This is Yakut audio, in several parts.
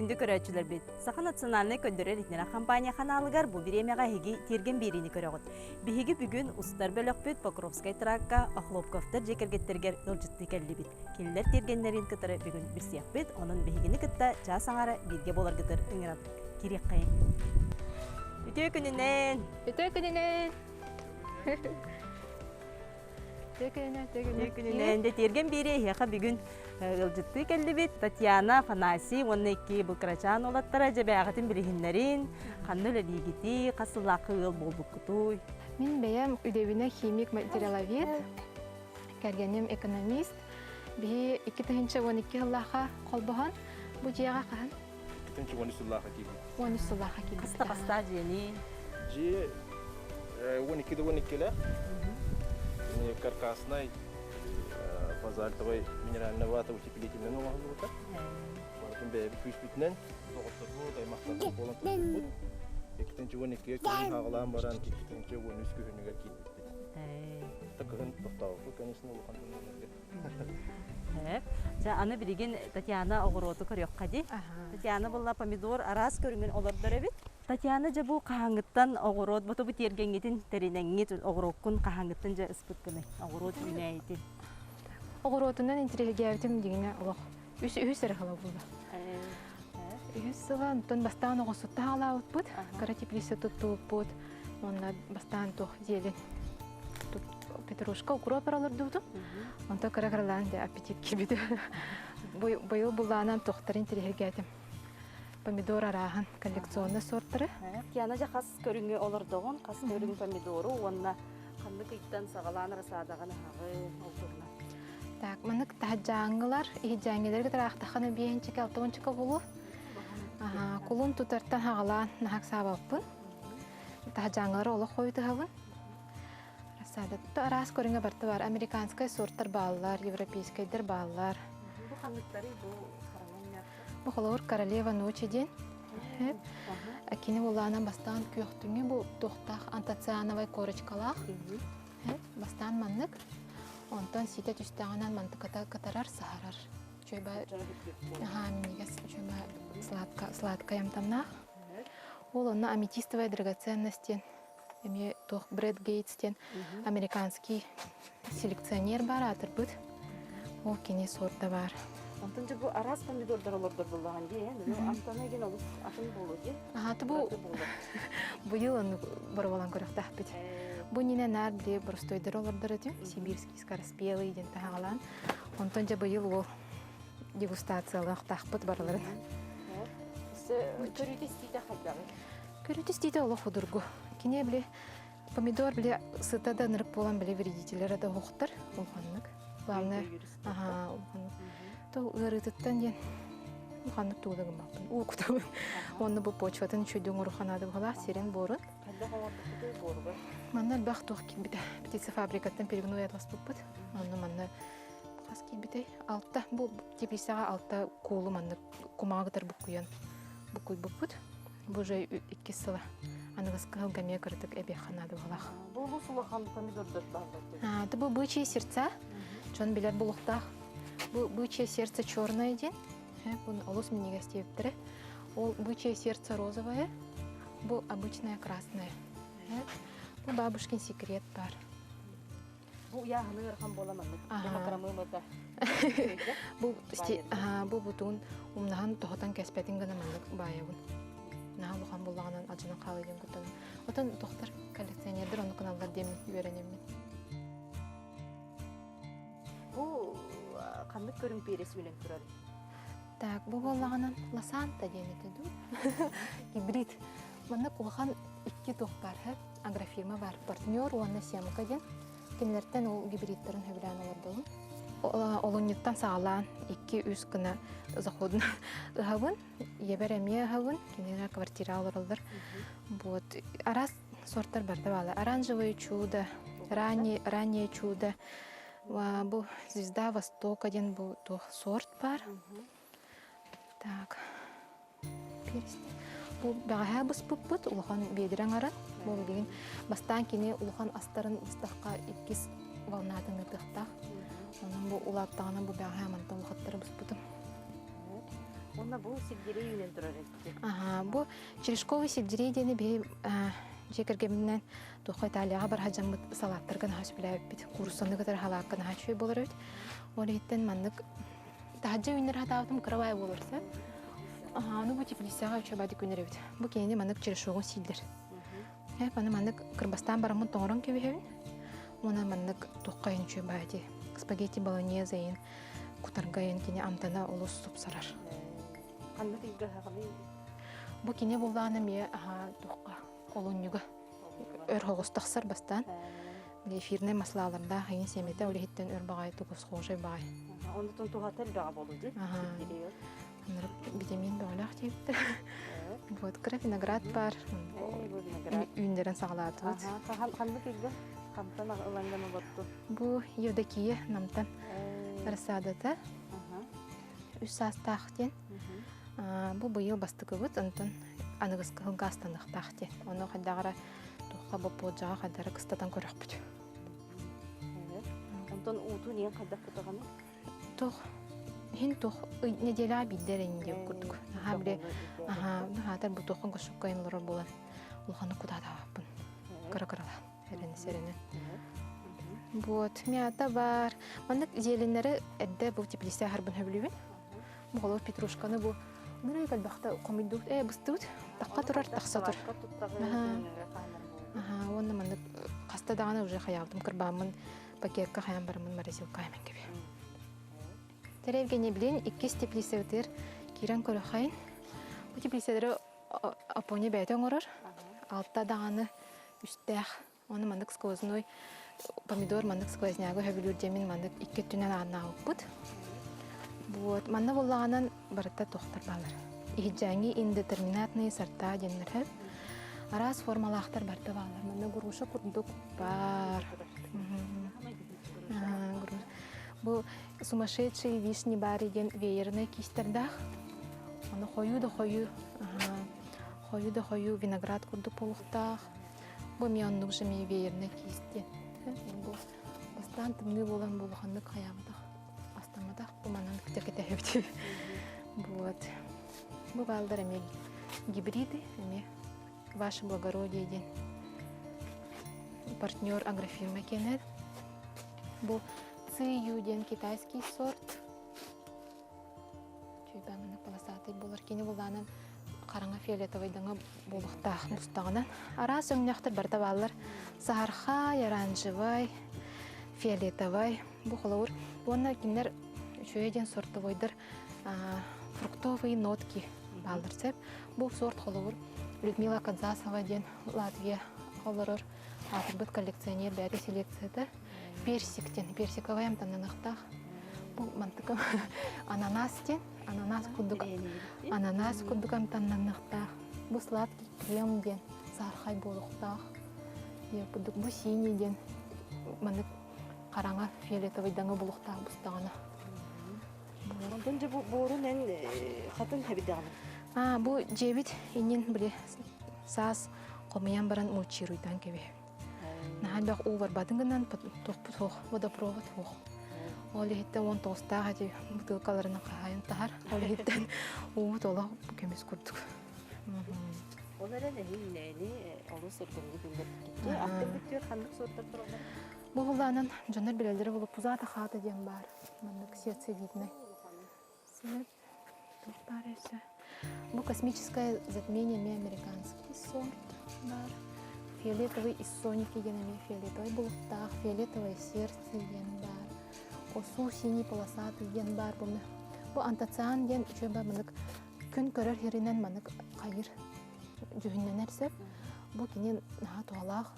Күндү көрөөччүлэрбит, Саха национальнай көрдөрөр иһитиннэрэр компания ханаалыгар бу бириэмэҕэ эһиги тиэргэн биэриини көрөҕүт. Биһиги бүгүн устар бөлөхпүт Покровскай тракка Охлопковтар дьиэ кэргэттэригэр ыалдьыттыы кэллибит. Кинилэр тиэргэннэрин кытары бүгүн билсиэхпит, онон биһигини кытта чаас аҥаара бииргэ буоларгытыр ыҥырабыт. Кириэххэйиҥ. Үтүө күнүнэн! Үтүө күнүнэн! Үтүө күнүнэн, үтүө күнүнэн. Үтүө күнүнэн. Дьэ, тиэргэн биэри эһиэхэ бүгүн ыалдьыттыы кэллибит. Татьяна, Афанасий уонна икки бу кырачаан уолаттара дьэ бэйэҕитин билиһиннэрин, ханна үлэлиигитий, хас сыллаахха ыал буолбуккутуй? Мин бэйэм үдэбинэ химик материаловед, кэргэним экономист. Биһи 2012 сыллаахха холбоһон, бу дьиэҕэ хаһан? 2013 сыллаахха киирбит. 13 сыллаахха киирбит. Хаста хастаа дьиэни? Дьиэ 12 да 12-лээх. Каркасный базальтовай минеральная вата утеплительнай оҥоһуллубута. Барытын бэйэбит күүспүтүнэн доҕотторбут, аймахтарбыт буолан туттубут. 2012-гэ күһүн хаҕалаан баран 2013 күһүнүгэр киирбиппит. Кыһын тохтообуппут, конечно, улахан тымныыларга. Чэ, аны билигин Татьяна оҕуруоту көрүөххэ дии. Татьяна булла помидор араас көрүҥүн олордор эбит. Татьяна дьэ бу хаһааҥҥыттан оҕуруот бу тиэргэҥҥитин тэринэҥҥит оҕуруоккун хаһааҥҥыттан дьэ ыспыккыный? Оҕуруот үүнээйитин. Оҕуруотунан интириэһиргээбитим дьиҥинэ олох үс үһүс эрэ сыла буолла. Үһүс сыла онтон бастаан оҕусутта хаалаабыппыт, кыра теплица туттубуппут, уонна бастаан туох зелень петрушка, укроп олордубутум. Онтон кыра-кыралаан дьэ аппетит киирбитэ. Быйыл буллаанан туохтарын интириэһиргээтим. Помидор арааһын, коллекционный сорттары. Татьяна дьэ хас көрүҥү олордоҕун, хас көрүҥ помидору уонна ханнык ыйтан саҕалаан рассадаҕын аһаҕы ол туһунан. Так, маннык таһдьааҥҥылар, иһдьээҥҥилэргэ тараахтаххына биэһинчикэ, алтуончика буолуо. Кулун тутартан хаҕалаан наһак саабаппын. Таһдьааҥҥылары олох хойутуһабын. Рассада араас көрүҥэ барыта бар. Американскай сорттар бааллар, европейскайдар бааллар. Бу ханныктарый бу хараҥа Бу холобур королева ночи диэн. Кини булаанан бастаан күөхтүҥү бу туохтаах антоциановай корочкалаах. Бастаан маннык. Онтон ситэ түстэҕинэн мантыката кытарар, саһарар. Үчүгэй аһаа минньигэс үчүгэй сладко сладкай амтаннаах. Ол онно аметистовая драгоценность диэн эмиэ туох Брэд Гейтс диэн американский селекционер баар аатырбыт. Ол кини сорта баар. Онтон дьэ бу араас помидордар олордор буоллаҕын дии, ээ? Амтана игин олус атын буолуо дии. Аха, бу быйыл оннук боруобалаан көрүөхтээхпит. Бу иннинэ наар били боростуойдары олордор этим, сибирский скороспелый диэн таһаҕалаан. Онтон дьэ быйыл ол дегустациялаахтаахпыт барыларын. Көрүүтэ-истиитэ хайдаҕый? Көрүүтэ-истиитэ олох судургу. Кини били помидор били сыта да ынырык буолан били вредителлэрэ да уһуктар улаханнык. Главное, аха, улаханнык. То ыарыытыттан диэн улаханнык тугу да гыммаппын. Уу кутабын. Уонна бу почватын үчүгэй оҥоруханаады быһалаах сирин буорун. Хайдах оҥорбуккутуй буоругар? Манна элбэх туох киирбитэ. Птицефабрикаттан перегной атласпыппыт. Онно манна хас киирбитэй? Алта. Бу теплицаҕа алта куулу маннык кумаҕы кытар буккуйан буккуйбуппут. Бу уже иккис сыла. Аныгыскы сылга эмиэ кыратык эбиэххэ наада быһалаах. Бу олус улахан помидордар бааллар А, бу бычьи сердца. Дьон билэр булуктаах. Бу бычье сердце черное диэн. Бу олус минньигэс диэбиттэрэ. Ол бычье сердце розовое, бу обычное красное. Бу бабушкин секрет бар. Бу ыйааһыны ыарахан буола маннык. Макарамыымыта. Бу бу бутуун умнаһан тоһутан кэспэтин гына маннык баайабын. Наһаа улахан буллаҕынан алдьанан хаалыы диэн куттанам. Отон тохтор коллекционердар оннук гыналлар диэммин үөрэнэммин. Бу ханнык көрүҥ перец үүнэн турар? Так, бу буоллаҕынан ласанта диэн этэ дуу? Гибрид. Маннык улахан икки туох баар, агрофирма баар, партнер уонна семка диэн. Кинилэртэн ол гибридтарын сөбүлээн олордобун. Олунньуттан саҕалаан икки-үс гына заходун ыһабын, ийэбэр эмиэ ыһабын, кинилэр квартира олороллор. Вот араас сорттар барда баалар. Оранжевое чудо, раннее, раннее чудо, бу звезда Востока диэн бу туох сорт бар. Так, Бу бэҕэһээ быспыппыт улахан биэдирэ аҥара. Бу билигин бастаан кини улахан астарын быстахха иккис волнатын ыытыахтаах. Онон бу улааттаҕына бу бэҕэһээ мантан улахаттары быспытым. Уонна бу сельдерей үүнэн турар эбит. Аха, бу черешковый сельдерей диэни биһи дьиэ кэргэмминэн туохха Италияҕа барха дьаммыт салааттарга наһаа сөбүлээбиппит. Кууруссаны кытары халаакка наһаа үчүгэй буолар эбит. Ол иһиттэн маннык таһырдьа үүннэр хатаабытым кыра баай буолар сөп. Аха, ону бу теплицаҕа үчүгэй баайдык үүнэр эбит. Бу кинини маннык черешогун сииллэр. Эп аны маннык кырбастаан бараммын тоҥорон кэбиһэбин. Уонна маннык туохха үчүгэй баай дии. Спагетти болоньезе иһин кутарга иһин кини амтана олус тупсарар. Ханнык ыйга аһаҕыный? Бу кини буллаҕына эмиэ аһа туохха олунньуга өр соҕус тахсар бастаан. Эфирнай маслалардаах иһин сиэмэтэ ол иһиттэн өр баҕайы тугу схожай баҕай. Оннутун туһата элбэҕэ буолуо дии. Витамин бөҕөлөөх диэбиттэр. Вот кыра виноград бар. Үүннэрэн саҕалаатыбыт. Ханнык ыйга хантан ылан олорду? Бу Евдокия Намтан рассадата. Үс саастаах диэн. Бу быйыл бастакыбыт, онтон аныгыскы сылга астаныахтаах диэн. Ону хайдаҕара туохха боппуолдьаҕа хайдара кыстатан көрөхпүт. Онтон уутун иэн хайдах кутаҕыный? Туох иһин туох нэдиэлэҕэ биирдэ эрэ диэн курдук. Наһаа били аһаа наһаатар бу туохха госукка олорор буолан улаханнык кутаатаабаппын. Кыра-кыралаан эрэнэ сэрэнэ. Вот мята бар. Маннык зеленнэри эрдэ бу теплица аһарбын сөбүлүүбүн. Бу петрушканы бу нырык элбэхтэ хомуйдубут ээ быстыбыт. Тахха турар тахса тур. Аха уонна маннык хаста даҕаны уже хаyaабытым кырбааммын пакетка хайан бараммын морозилка айман кэбиһ. Тэрэ Евгения билин иккис теплицабытыгар киирэн көрөхөйүн. Бу теплицалары Апоня бэйэтэ оҥорор. Алта даҕаны үстээх. Оны маннык сквозной помидор маннык сквознягы сөбүлүүр диэмин маннык икки өттүнэн ааннаабыппыт. Вот манна буоллаҕынан барыта туохтар баалар. Иһитдьээҥи индетерминатные сорта диэннэр араас формалаахтар барыта бааллар. Манна груша курдук баар. Бу сумасшедшие вишни бары диэн веерный кистэрдээх. Ону хойуу да хойуу, хойуу да хойуу виноград курдук буолуохтаах. Бу эмиэ оннук же эмиэ веерный киис диэн. Бу бастаан тымныы буолан буолуханнык хайаабатах, астамматах. Бу манан кэтэһэбит. Вот. Бу баалдар эмиэ гибриды, эмиэ ваше благородие диэн партнер агрофирма кэнэр. Бу Цию диэн китайский сорт. Чуйбааманы полосатый буолар. Кини булаанан хараҥа фиолетовайдаҥа буолуохтаах бустаҕынан. Араас өҥнөөхтөр барыта бааллар. Саһархай, оранжевай, фиолетовай. Бу холобур. Уонна кинилэр үчүгэй диэн сортовойдар фруктовые нотки бааллар сөп. Бу сорт холобур Людмила Кадзасова диэн Латвия олорор аатырбыт коллекционер бэйэтэ селекцията. Персик диэн, персиковай амтаннаныахтаах. Бу мантыка ананас диэн, ананас курдук ананас курдук амтаннаныахтаах. Бу сладкий крем диэн саархай буолуохтаах. Курдук бу синий диэн маннык хараҥа фиолетовыйдаҥы булуохтаах бустаҕына. Онтон дьэ бу буорун эн хатын хэбидэҕин? Аа, бу дьиэбит иннин били саас хомуйан баран мульчируйдан кэбиһ. Наһаа элбэх уу барбатын гынан туохпут суох, водопровод суох. Ол иһиттэн 19-таах эти бутылкаларынан хаһаайын таһар. Ол иһиттэн уубут олох көмүс курдук. Ол эрэн эһи үүнээйини олус ыргымнык үллэрбиккит. Аттын бүттүөр ханнык суоттар тураллар? Бу булаанан дьоннор билэллэрэ буолуо пузата хаата диэн баар. Маннык сердцевидный. Силип туох баар өссө? Бу космическое затмение эмиэ американский сорт баар. Фиолетовый из соники диэн эмиэ фиолетовый булуктаах, фиолетовое сердце диэн баар. Осуу синий полосатый диэн баар бу. Бу антоциан диэн үчүгэй баар маннык күн көрөр сиринэн маннык хайыр дьүһүннэнэр сөп. Бу кини наһаа туһалаах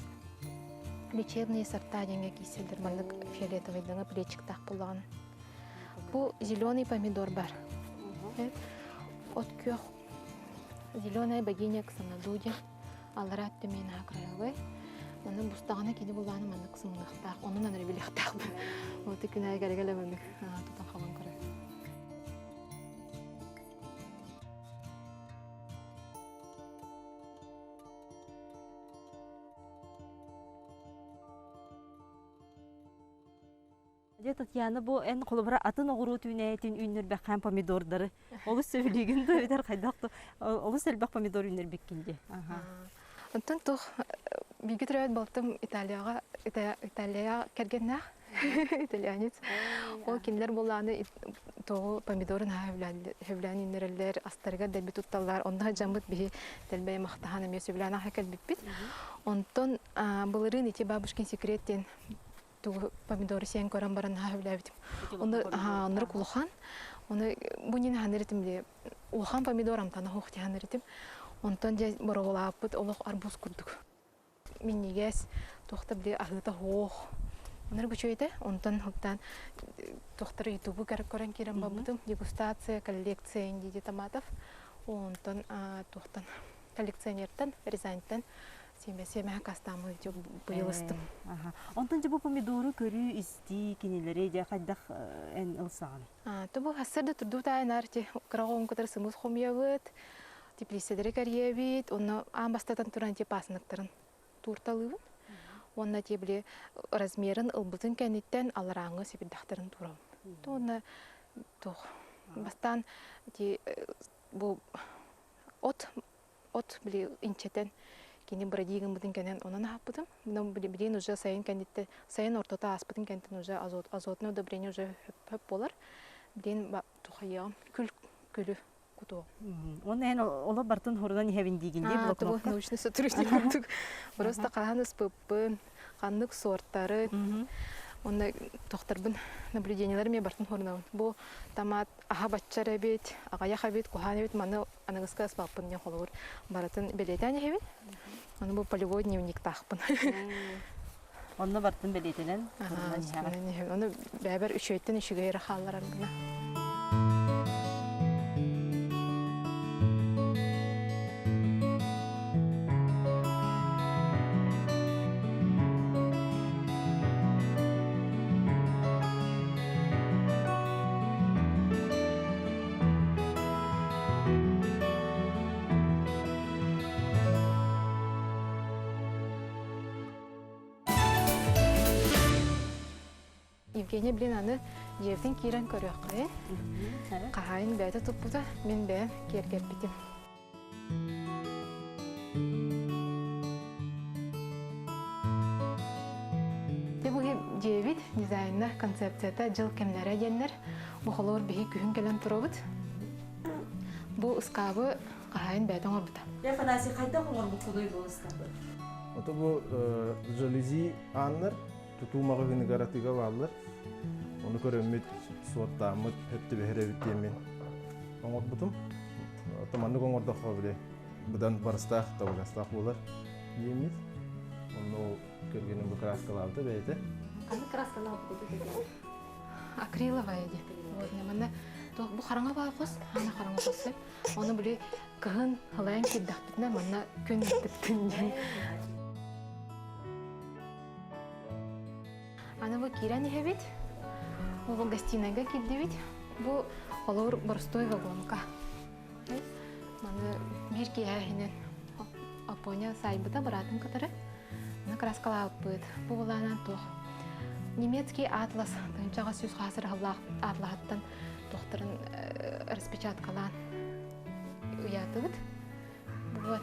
лечебные сорта диэҥҥэ киирсэллэр маннык фиолетовыйдыҥы плечиктаах буоллаҕына. Бу зеленый помидор бар. От күөх зеленая богиня Ксанаду диэн аллараа өттө миэнэ кырайабай. Маны бустаҕына кини булааны маннык сымныахтаах, онон анары билиэхтээхпин. Вот күн аайы кэлэ маннык тутан хабан көрөр. Дьэ, Татьяна, бу эн холобура атын оҕуруот үүнээтин үүннэрбэххин помидордары олус сөбүлүүгүн да эбэтэр хайдах да олус элбэх помидор үүннэрбиккин дии. Онтон туох бииргэ төрөөбүт балтым Италияҕа Италия кэргэннээх итальянец. Ол кинилэр буоллааны тоҕу помидорун аһа сөбүлээн үүннэрэллэр, астарыгар дэлби тутталлар. Онно дьаммыт биһи дэлбэй махтаһан эмиэ сөбүлээн аха кэлбиппит. Онтон былырыын ити бабушкин секрет диэн тугу помидоры сиэн көрөн баран наһаа сөбүлээбитим. Онно оннук улахан. Оны бу нин ханыр этим де улахан помидор амтана хоох ханыр этим. Онтон дьэ боробулааппыт олох арбуз курдук. Минньигэс, туохта били аһыыта хоох. Онор күчүөйтэ. Онтон хуттан туохтары ютубу көрөн киирэн барбытым. Дегустация, коллекция индии томатов. Онтон туохтан коллекционертан, Рязаньтан Сиэмэ хакастааммын быйыл ыстым. Онтон дьэ бу помидору көрүү, истии кинилэри дьэ хайдах эн ылсаҕын? То бу хассар да турдуу таайынаар ти кыра оҕоҥ кытары сымыыт хомуйабыт, теплицэлэри кэрийэбит, онно аан бастатан туран ти пасынактарын туурталыыбын. Уонна ти били размерын ылбытын кэнниттэн аларааҥҥы сэбирдэхтэрин туурабын. То уонна туох бастаан ти бу от от били инчэтэн кини бырайыы гыммытын кэнэн онон аһаппытым. Но билигин уже сайын кэнниттэн сайын ортото ааспытын кэнниттэн уже азот азотное удобрение уже хөп буолар. Билигин тухайыаҕым күл күлү кутуом. Уонна эн оло бартын хорунан иһэбин диигин дии блокнотка. Научный сотрудник курдук. Просто хаһан ыспыппын, ханнык сортары, онно тохторбун наблюдениелар мен бартын хорунабын. Бу томат аһа баччар эбит, аҕайах эбит, куһаан эбит, маны аныгыска ыспаппын диэн холобур барытын бэлиэтээн иһэбин. Аны бу полевой дневниктаахпын. Онно бартын бэлиэтэнэн сурунан иһэҕин. Ону бэйэбэр үчүгэйтэн үчүгэй эрэ хаалларар гына. Евгения, блин, аны дьиэбитин киирэн көрүөххэ. Хаһаайын бэйэтэ туппута, мин бэйэм киэргэппитим. Дьэ бу дьиэбит дизайна, концепцията дьыл кэмнэрэ диэннэр бу холобур биһи күһүн кэлэн турабыт. Бу ыскаабы хаһаайын бэйэтэ оҥорбута. Дьэ, Афанасий, хайдах оҥорбуккунуй бу ыскаабы? Ото бу жалюзи ааннар тутуу маҕаһыыныгар атыыга бааллар. Ону көрөммүт, суоттааммыт, хөп түбэһэр эбит диэммин оҥорбутум. Ото маннык оҥордоххо били быдан барыстаах, табыгастаах буолар диэммит. Онно ол кэргэним бу краскалаабыта бэйэтэ. Ханнык краскалаабыт Акриловая диэн. Вот, манна туох бу хараҥа баар хос, хаана хараҥа хос сөп. Ону били кыһын халайан киирдэхпитинэ манна күн тыктын диэн. Аны бу киирэн иһэбит. Бу гостинайга киирдибит. Бу холобур боростуой вагонка. Маны биир киэһэ иһинэн Апоня саайбыта быраатын кытары. Аны краскалаабыппыт. Бу булаанан туох немецкий атлас тыһыынчаҕа сүүс хаасыр аһыллаах атлаһыттан туохтарын распечаткалаан ыйаатыбыт. Вот.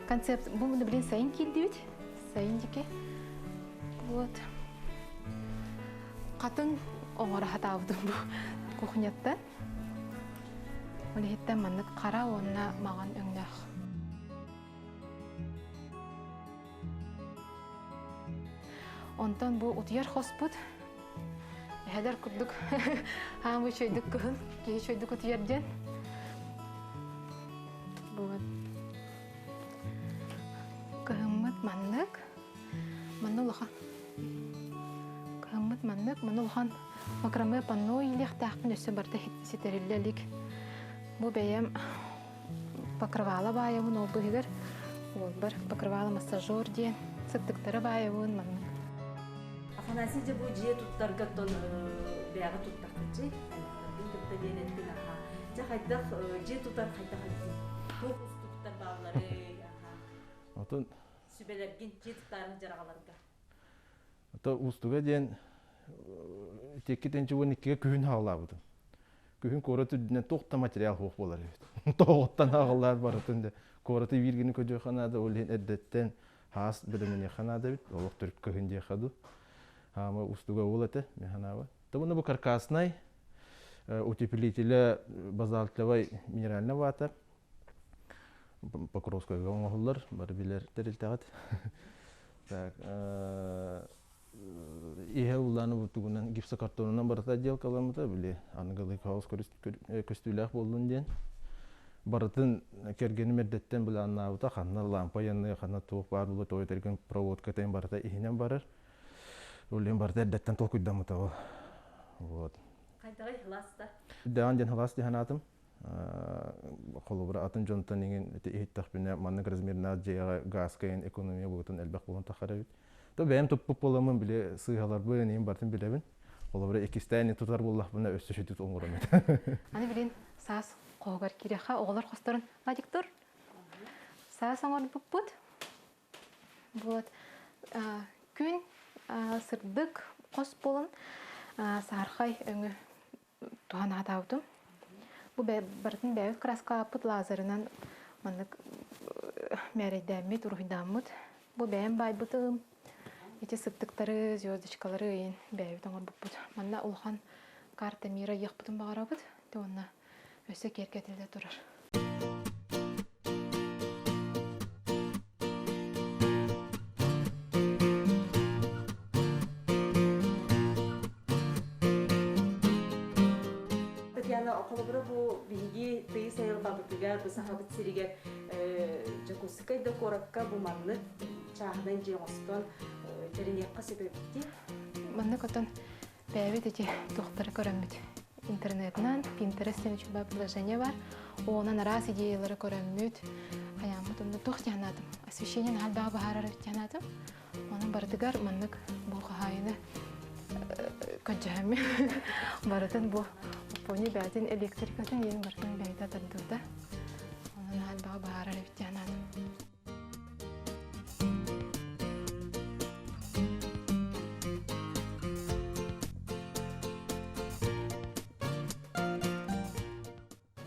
Концепт бу блин сайын киирдибит. Сайын дики. Вот. Хатын оҥоро хатаабытым бу кухняттан. Ол иһиттэн маннык хара уонна маҕан өҥнөөх. Онтон бу утуйар хоспут эһэлэр курдук хаамыы үчүгэйдик кыһын киһи үчүгэйдик утуйар диэн. Вот. Кыһыммыт маннык. Манна улахан. Кыһыммыт маннык. Манна улахан макраме панно иилиэхтээхпин өссө барыта ситэриллэ илик. Бу бэйэм покрывало баайабын ол быыһыгар уолбар покрывало массажер диэн сыттыктары баайабын маннык. Афанасий дьэ бу дьиэ туттарга оттон бэйэҕэ туттаххычый аймахтаргын кытта диэн эттин аха дьэ хайдах дьиэ тутар хайдах эбитий туох устуктар баалларый аха Отун сүбэлэргин дьиэ туттаарын дьараҕаларга Ото уустуга диэн. 2 12-ге күһүн хаалаабытым. Күһүн куорат үрдүнэн туох да материал суох буолар эбит. Тоҕуттан аҕаллар барытын да куораты биир гына көдьүөххэ наада, ол иһин эрдэттэн хаас бэлэмнэниэххэ наада эбит. Олох төрүт кыһын диэххэ дуу. Хаама устуга ол этэ, мен санаабар. Табыны бу каркасный утеплителя базальтовай минеральная вата Покровскайга оҥоһуллар, бары билэр тэрилтэҕит. Так, иһэ улааны бутугунан гипсокартонунан барыта отделкаламмыта, били аныгылыы хаос көстүүлээх буоллун диэн. Барытын кэргэним эрдэттэн былааннаабыта, ханна лампа янныа, ханна туох баар буолуо, той этэргин проводка тэн барыта иһинэн барар. Ол иһин барыта эрдэттэн толкуйдаммыта ол. Вот. Хайдаҕый хылааста? Дэҕэн диэн хылаас диэн аатым. Холобура атын дьонтон иҥин ити иһиттэхпинэ маннык размернаах дьиэҕэ газка иһин экономия буотун элбэх буолан тахар эбит. То бэйэм туппут буоламмын били сыыһаларбын иһин барытын билэбин. Холобура иккистээн тутар буоллахпына өссө сүтүт оҥором этэ. Аны билин саас хоһугар киирэххэ оҕолор хосторун Вадик тур. Саас оҥорбуппут. Вот күн сырдык хос буолан саархай өҥү туһан аатаабытым. Бу барытын бэйэбит краскалааппыт лазерынан маннык мээрэйдээммит, уруһуйдааммыт. Бу бэйэм баайбытым. Ити сыттыктары, звездочкалары ыйын бэйэбит оҥорбуппут. Манна улахан карта мира ыйыахпытын баҕарабыт. Уонна өссө киэргэтиллэ турар. Татьяна, холобура бу биһиги тыйыс айылҕабытыгар, бу Сахабыт сиригэр Дьокуускай да куоракка бу маннык чааһынай дьиэ оҥостон тэриниэххэ сөп эбит дии. Маннык отон Бэйэбит ити туохтары көрөммүт интернетынан Pinterest диэн үчүгэй приложение бар. Онон араас идеялары көрөммүт, хайааммыт онно туох диэн анаатым. Освещение наһаа элбэҕи быһаарар эбит диэн анаатым. Онон барытыгар маннык бу хаһаайыны көрдөһөммүт. Барытын бу пони бэйэтин электрикатын иэн барытын бэйэтэ тардыбыта. Онон наһаа элбэҕи быһаарар эбит диэн анаатым.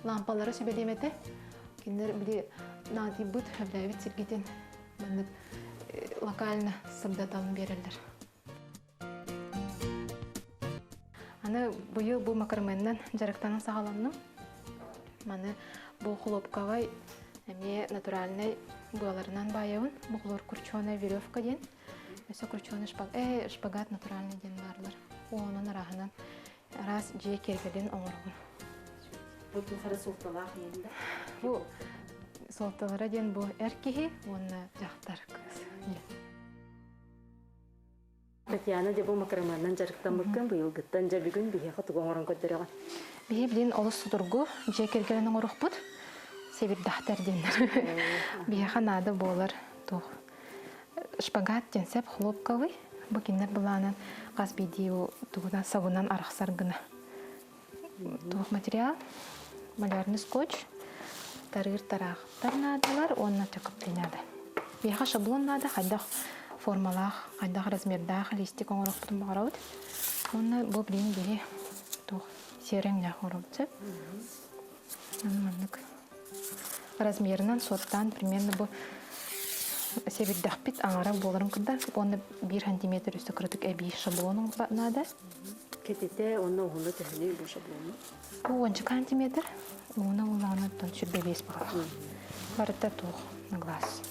Лампалары сүбэлиэм этэ. Кинилэр били наадыйбыт, сөбүлээбит сиргитин маннык локально сырдатан биэрэллэр. Аны быйыл бу макраменнан дьарыктанан саҕаланным. Маны бу хлопковай эмиэ натуральнай быаларынан баайабын. Бу хлор крученая веревка диэн. Өссө крученый шпаг, э, шпагат натуральный диэн баарлар. Онон арааһынан араас дьиэ киэргэлин оҥоробун. Бу туох суолталаах диэн да? Бу суолталара диэн бу эр киһи уонна дьахтар кыыс диэн. Татьяна дьэ бу макраманан дьарыктаммыккын быйылгыттан дьэ бүгүн биһиэхэ тугу оҥорон көрдөрөҕүн? Биһи билин олус судургу дьиэ кэргэнин оҥоруохпут. Сэбирдэхтэр диэннэр. Биһиэхэ наада буолар туох шпагат диэн сэп хлопковый. Бу кинилэр былаанын хас биирдии тугунан сабынан арахсар гына туох материал малярный скотч тарыыр тараахтар наадалар уонна чакыпты наада биһиэхэ шаблон наада хайдах формалаах хайдах размердаах листик оҥоруохпутун баҕарабыт уонна бу билигин биһи туох сиэрэҥнээх оҥоробут сөп маннык размерынан суоттаан примерно бу сэбирдэхпит аҥара буоларын курдук уонна биир сантиметр өссө кыратык эбии шаблон наада Кэтитэ уонна уһуна төһөнүй бу шаблону? Бу уонча сантиметр, уһуна буллаҕына оттон 25 баҕалаах. Барыта туох на глаз.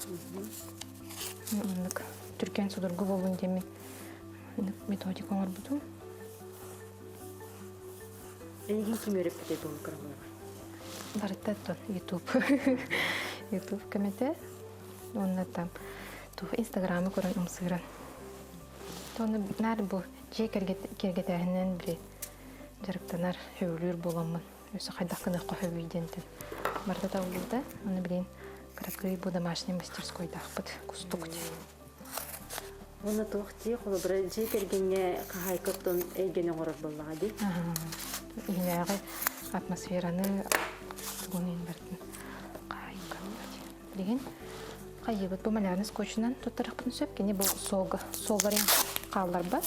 Оннук түргэн судургу буоллун диэммин методика оҥорбутум. Эйигин ким үөрэппитэй бу микрофону? Барыта оттон YouTube. YouTube көмөтө. Уонна там туох Инстаграмы көрөн ымсыыран. Тону наар бу дьиэ кэргэтээһинэн били дьарыктанар, сөбүлүүр буоламмын өссө хайдах гыныахха сөбүй диэнтэн барыта табыллыбыта. Аны билигин кыракый бу домашний мастерскойдаахпыт кустук диэн. Уонна туох дии холобура дьиэ кэргэҥҥэ хаһаайка оттон эйгэни оҥорор буоллаҕа дии. Иһинээҕи атмосфераны тугун иһин барытын хаһаайка Билигин хайыыбыт бу малярный скотчунан туттарахпытын сөп. Кини бу суолга суолларын хаалларбат.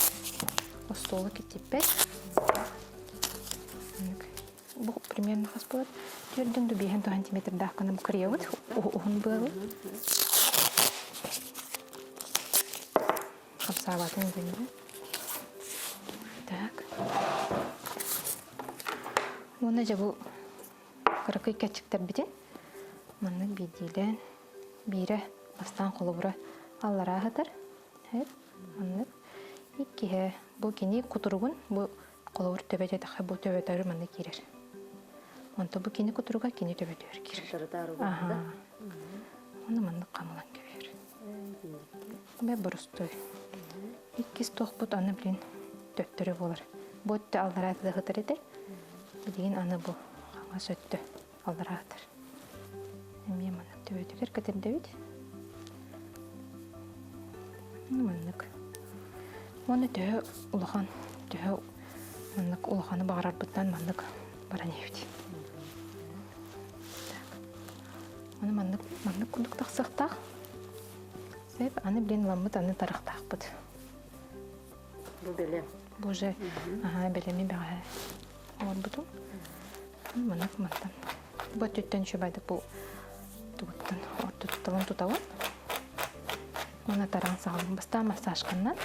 Остуолу киттиппэт. Бу примерно хас буолар? Төрдүн да биэһэн сантиметрдаах гына кырыйабыт. Уһун быалы. Хамсаабатын гынна. Так. Уонна дьэ бу кыракый кэччиктэрбитин маннык биирдиилээн биирэ бастаан холобура аллараа сытар. Маннык. Иккиһэ бу кини кутуругун бу холобур төбө диэтэххэ бу төбөтөрү манна киирэр. Онто бу кини кутуруга кини төбөтүгэр киирэр. Аха. Ону маннык хамылан кэбиһэр. Бэ боростуой. Иккис туохпут аны блин төттөрү буолар. Бу өттө аллараа сытар этэ. Билигин аны бу хаҥас өттө аллараа сытар. Эмиэ маннык төбөтүгэр кэтэрдэбит. Маннык. Уонна төһө улахан, төһө маннык улаханы баҕарарбыттан маннык баран иһэбит. Аны маннык маннык курдук тахсыахтаах. Сөп, аны блин ламмыт аны тарахтаахпыт. Бу бэлэм. Бу уже аха бэлэми бэҕэһээ оҥорбутум. Маннык мантан. Бу өттүттэн үчүгэйдик бу тугуттан ортотуттан тутабын. Уонна тараан саҕалыым. Бастаан массажканнан.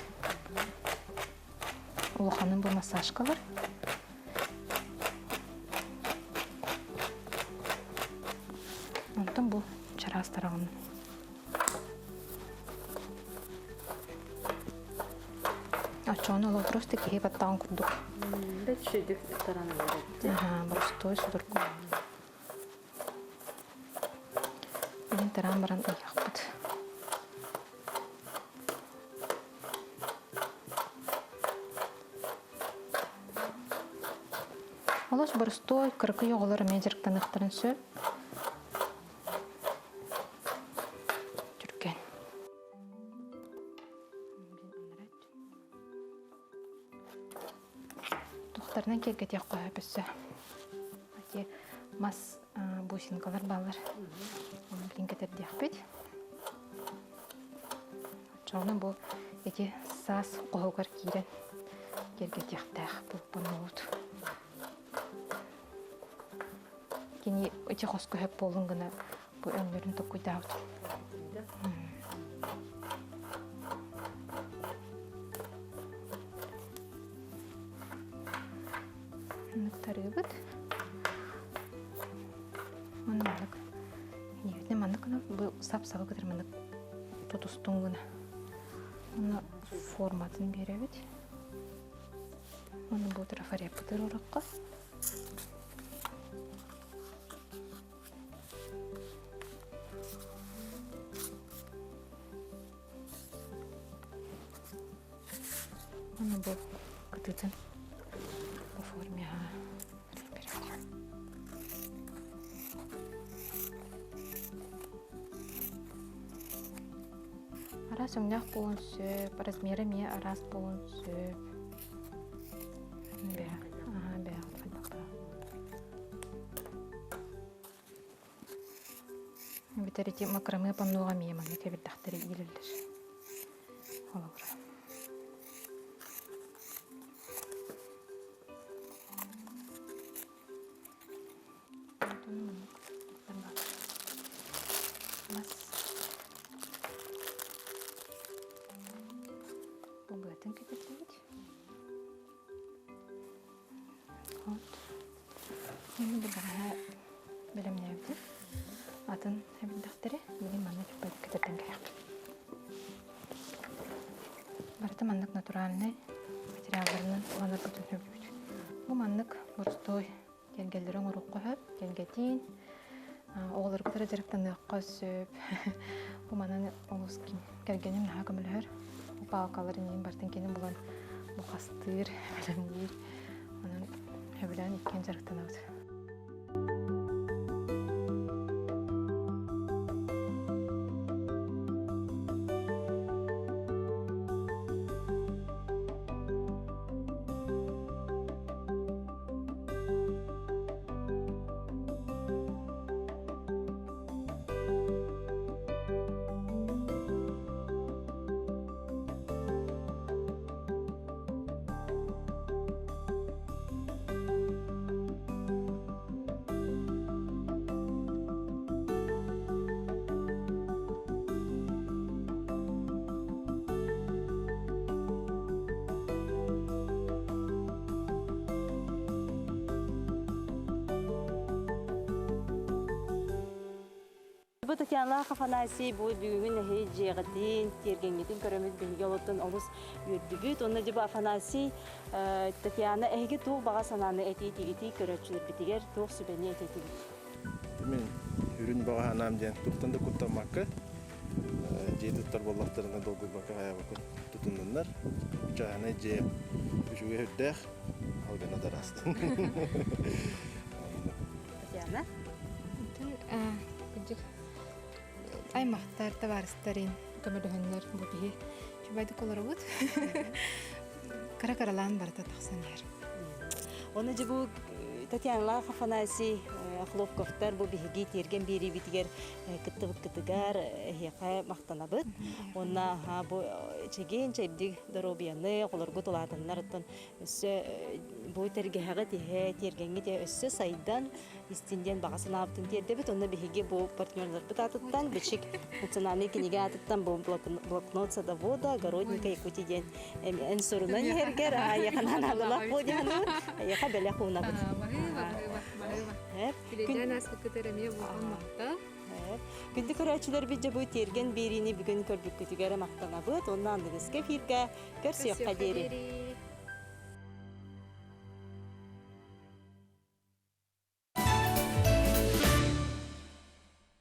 Улаханым бу массажкалар. Онтон бу чараас тараҕын. Оччоҕуна ол просто киһи баттаҕын курдук. Бэт сүдүк таранылар Аха, боростуой судургу. Билин тараан баран ыйыахпыт. Олус боростуой, кыракый оҕолор эмиэ дьарыктаныахтарын сөп. Түргэн. Туохтарынан киэргэтиэх сөп өссө. Ити мас бусинкалар бааллар. Оны билин кэтэрдиэхпит. Оччоҕуна бу ити саас хоһугар киирэн киэргэтиэхтээх бу паннобут. Кини ити хоско сөп буоллун гына бу өҥнөрүн толкуйдаабыт. Маннык тарыыбыт. Уонна маннык Ийэбитин маннык гына бу сап-сабы кытары маннык тутустуҥ гына. Уонна форматын биэрэбит. Уонна бу трафареппытыгар урукка. Уонна бу кытыытын по форме Араас өҥнөөх буолуон сөп, размера эмиэ араас буолуон сөп. Бэйэ, аһаа, бэйэ хайдахтаах. Эбэтэр ити макраме панноҕа эмиэ маннык эбирдэхтэри иилэллэр. Холобура. Мас. Бу быатын кэтэтибит. Вот. Эми бэҕэһээ бэлэмнээбитим. Атын эбиндэхтэри билигин манна түппэт кэтэрдэн кэлэхпит. Барыта маннык натуральнай материалларынан туһанарбытын сөбүлүүбүт. Бу маннык боростуой кэргэллэри оҥоруохха сөп, кэргэтиин, оҕолорго кытары дьарыктаныахха сөп. Бу манан олус кэргэним наһаа көмөлөһөр. Бу палкаларын иин барытын кини булан бу хастыыр, бэлэмниир. Онон сөбүлээн иккиэн дьарыктанабыт. Дьэ бу Татьяналаах Афанасий бу бүгүҥҥү нэһи дьиэҕитин, тиэргэҥҥитин көрөмүт биһиги олоттон олус үөрдүбүт. Уонна дьэ бу Афанасий, Татьяна эһиги туох баҕа санааны этиитигитий көрөөччүлэрбитигэр туох сүбэни этиитигит? Мин үрүн баҕа санаам диэн туохтан да куттаммакка дьиэ туттар буоллахтарына долгуйбакка хайаабакка тутуннуннар. Чааһынай дьиэ үчүгэй үрдээх, алгана тараастын. Татьяна? Кырдьык аймахтар, табаарыстарын көмөлөһөннөр бу биһи чубайдык олоробут. Кыра-кыралаан барыта тахсан иһэр. Оны дьэ бу Татьяналаах Афанасий Хлопковтар бу биһиги тиэргэн биэриибитигэр кыттыбыккытыгар эһиэхэ махтанабыт. Уонна бу чэгиэн чэбдик доруобуйаны оҕолоргут улаатаннар оттон өссө бу тэлгэһэҕит иһэ тиэргэҥҥит иһэ өссө сайдан истин диэн баҕа санаабытын тиэрдэбит. Онно биһиги бу партнерларбыт аатыттан Бичик национальнай кинигэ аатыттан бу блокнот садовода огородника Якутии диэн эн сурунан иһэргэр айаханан аналах бу диэн айаха бэлэх уунабыт. Баһыыба, баһыыба, баһыыба. Күлэдьээн ааспыккытыгар эмиэ улахан махтал. Күндү көрөөччүлэрбит дьэ бу тиэргэн биэриини бүгүн көрбүккүтүгэр махтанабыт. Онно аныгыска эфиргэ көрсүөххэ диэри.